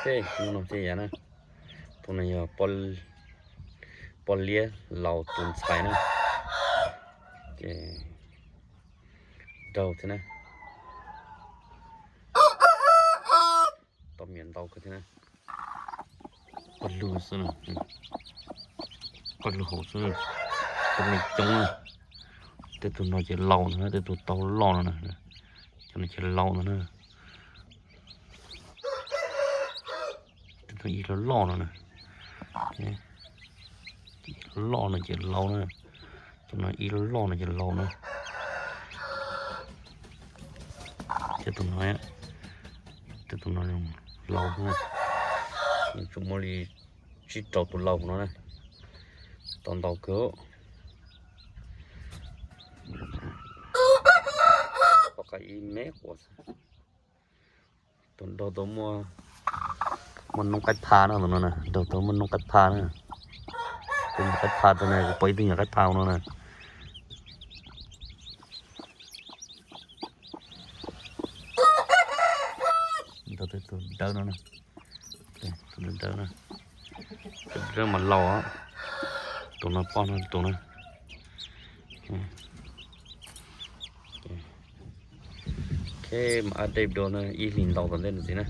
Hnub no thiaj yav na, tus no yog poj liab laus tus ntxhais na. Ces daug thiab na, tau miam ntau kawg thiab na. Paj lug xwb na, paj lug hauv xwb, tus me coob na. Tej tus no ces laus no na, tej tus tau loj no na, cov no ces laus no na. Tej tus ib loj loj no na, ib loj loj no ces laus na, cov no ib loj loj no ces laus na. Tej tus no, tej tus no laus na, tsuas muaj li tsib rau tus laus no na, tau ntau kawg. Pom qab ib me quas xwb. Tus daug tau muaj, muaj noob qaib pha na, tus no na, daug tau muaj noob qaib pha na. Tus nyuam qaib pha tus no, kuv pom ib tug nyuam qaib pha no na. Tus dawb no, tus dawb no, tus dawb mas laus, tus no poj no tus na. Ok, mas update dua na, ib hlis ntau tom ntej no ntxiv na,